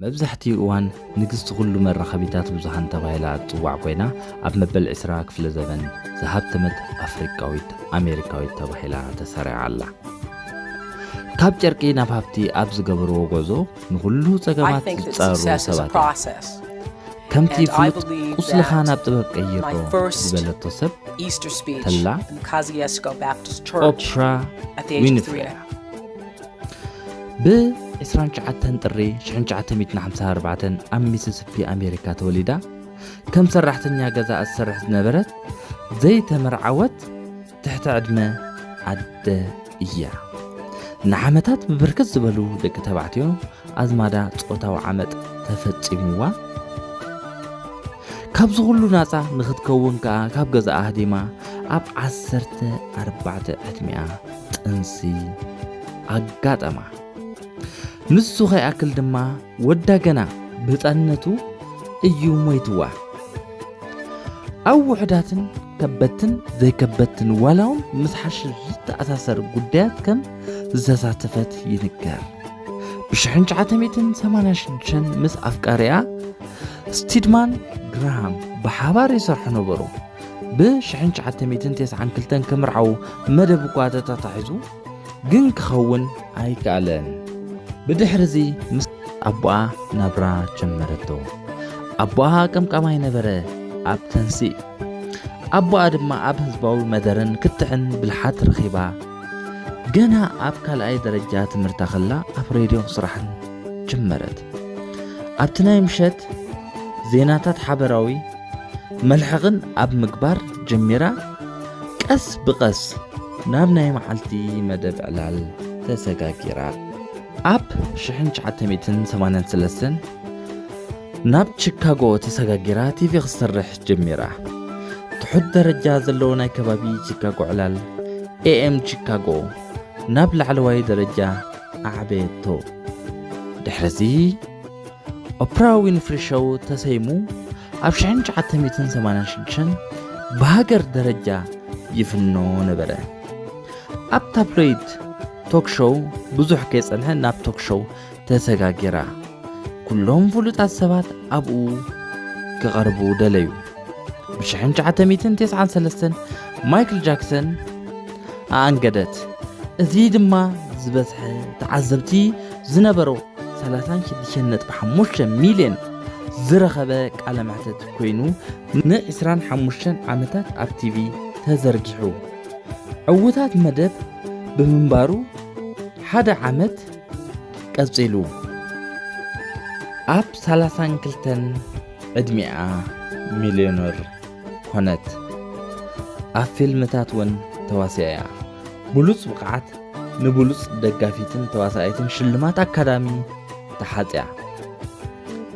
መብዛሕትኡ እዋን ንግስቲ ኩሉ መራኸቢታት ብዙሃን ተባሂላ እትጽዋዕ ኮይና፣ ኣብ መበል ዕስራ ክፍለ ዘበን ዝሃብተመት ኣፍሪቃዊት ኣሜሪካዊት ተባሂላ ተሰሪዓ ኣላ። ካብ ጨርቂ ናብ ሃብቲ ኣብ ዝገበርዎ ጉዕዞ ንኹሉ ጸገማት ዝጻሩ ሰባት እዮም። ከምቲ ፍሉጥ ቁስልኻ ናብ ጥበብ ቀይሮ ዝበለቶ ሰብ ተላ ኦፕራ ዊንፍሬ። ብ29 ጥሪ ሽሕን ትሽዓተ ሚእትን ሓምሳን ኣርባዕተን ኣብ ሚሲሲፒ ኣሜሪካ ተወሊዳ፣ ከም ሰራሕተኛ ገዛ እትሰርሕ ዝነበረት ዘይተመርዓወት ትሕቲ ዕድመ ኣደ እያ። ንዓመታት ብብርክት ዝበሉ ደቂ ተባዕትዮ ኣዝማዳ ጾታዊ ዓመጽ ተፈጺምዋ። ካብዚ ኩሉ ናጻ ንኽትከውን ከኣ ካብ ገዛኣ ሃዲማ ኣብ ዓሰርተ ኣርባዕተ ዕድሚኣ ጥንሲ ኣጋጠማ። ንሱ ከይኣክል ድማ ወዳ ገና ብህጻንነቱ እዩ ሞይትዋ። ኣብ ውሑዳትን ከበድትን ዘይከበድትን ዋላ እውን ምስ ሓሽሽ ዝተኣሳሰር ጉዳያት ከም ዝተሳተፈት ይንገር። ብ1986 ምስ ኣፍቃሪኣ ስቲድማን ግራሃም ብሓባር ይሰርሑ ነበሩ። ብ1992 ክምርዓዉ መደብ እኳ ተታታሒዙ፣ ግን ክኸውን ኣይከኣለን። ብድሕርዚ ምስ ኣቦኣ ናብራ ጀመረቶ። ኣቦኣ ቀምቃማይ ነበረ ኣብ ተንሲእ። ኣቦኣ ድማ ኣብ ህዝባዊ መደረን ክትዕን ብልሓት ረኺባ፣ ገና ኣብ ካልኣይ ደረጃ ትምህርታ ከላ ኣብ ሬድዮ ስራሕን ጀመረት። ኣብቲ ናይ ምሸት ዜናታት ሓበራዊ መልሕቕን ኣብ ምግባር ጀሚራ፣ ቀስ ብቐስ ናብ ናይ መዓልቲ መደብ ዕላል ተሰጋጊራ። ኣብ ሽሕን ትሽዓተ ሚእትን ሰማንያን ሰለስተን ናብ ቺካጎ ተሰጋጊራ ቲቪ ክትሰርሕ ጀሚራ። ትሑት ደረጃ ዘለዎ ናይ ከባቢ ቺካጎ ዕላል ኤኤም ቺካጎ ናብ ላዕለዋይ ደረጃ ኣዕበየቶ። ድሕርዚ ኦፕራ ዊንፍሪ ሾው ተሰይሙ ኣብ ሽሕን ትሽዓተ ሚእትን ሰማንያን ሽዱሽተን ብሃገር ደረጃ ይፍኖ ነበረ። ኣብ ታብሎይድ ቶክ ሾው ብዙሕ ከይጸንሐ ናብ ቶክ ሾው ተሰጋጊራ። ኩሎም ፍሉጣት ሰባት ኣብኡ ክቐርቡ ደለዩ። ብ1993 ማይክል ጃክሰን ኣኣንገደት። እዚ ድማ ዝበዝሐ ተዓዘብቲ ዝነበሮ ሰላሳን ሽዱሽተን ነጥቢ ሓሙሽተ ሚልዮን ዝረኸበ ቃለ መሕተት ኮይኑ፣ ን25 ዓመታት ኣብ ቲቪ ተዘርጊሑ። ዕዉታት መደብ ብምንባሩ ሓደ ዓመት ቀጺሉ። ኣብ ሰላሳን ክልተን ዕድሚኣ ሚልዮነር ኮነት። ኣብ ፊልምታት እውን ተዋሲኣ እያ። ብሉጽ ብቕዓት ንብሉጽ ደጋፊትን ተዋሳኢትን ሽልማት ኣካዳሚ ተሓጽያ።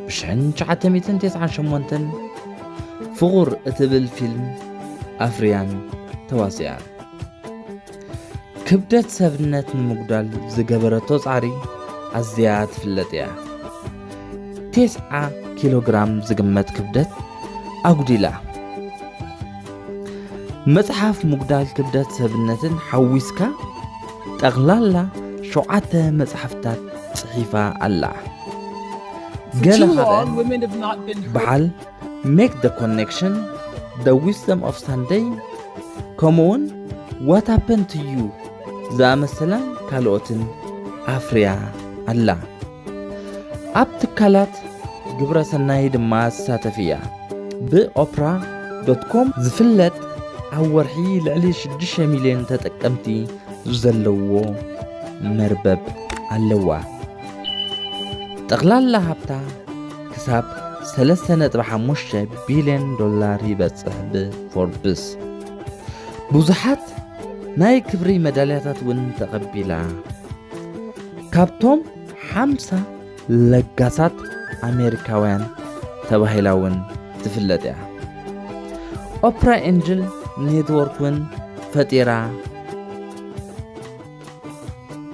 ብ1998 ፍቑር እትብል ፊልም ኣፍርያን ተዋሲኣን። ክብደት ሰብነት ንምጉዳል ዝገበረቶ ጻዕሪ ኣዝያ ትፍለጥ እያ። ተስዓ ኪሎ ግራም ዝግመት ክብደት ኣጉዲላ። መጽሓፍ ምጉዳል ክብደት ሰብነትን ሓዊስካ ጠቕላላ ሸውዓተ መጽሓፍታት ጽሒፋ ኣላ። ገለ ካብኣን በዓል Make the Connection, The Wisdom of Sunday፣ ከምኡውን What Happened to You ዝኣመሰላን ካልኦትን ኣፍርያ ኣላ። ኣብ ትካላት ግብረ ሰናይ ድማ ትሳተፍ እያ። ብኦፕራ ዶት ኮም ዝፍለጥ ኣብ ወርሒ ልዕሊ ሽዱሽተ ሚልዮን ተጠቀምቲ ዘለዎ መርበብ ኣለዋ። ጠቕላላ ሃብታ ክሳብ ሰለስተ ነጥቢ ሓሙሽተ ቢልዮን ዶላር ይበጽሕ ብፎርብስ። ብዙሓት ናይ ክብሪ መዳልያታት እውን ተቐቢላ። ካብቶም ሓምሳ ለጋሳት ኣሜሪካውያን ተባሂላ እውን ትፍለጥ እያ። ኦፕራ ኤንጅል ኔትወርክ እውን ፈጢራ።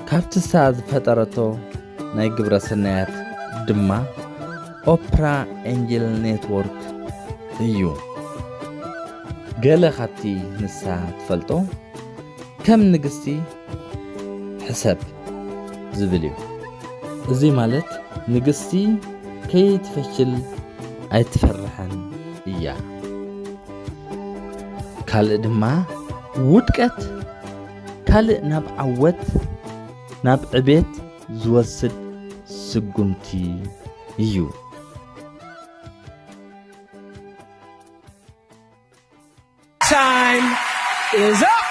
ካብቲ ንሳ ዝፈጠረቶ ናይ ግብረ ሰናያት ድማ ኦፕራ ኤንጅል ኔትወርክ እዩ። ገለ ካብቲ ንሳ ትፈልጦ ከም ንግስቲ ሕሰብ ዝብል እዩ። እዚ ማለት ንግስቲ ከይትፈሽል ኣይትፈርሕን እያ። ካልእ ድማ ውድቀት ካልእ ናብ ዓወት፣ ናብ ዕቤት ዝወስድ ስጉምቲ እዩ። Time is up.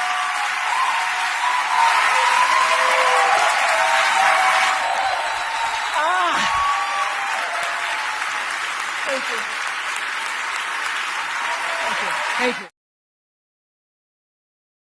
Ah. Thank you. Thank you. Thank you.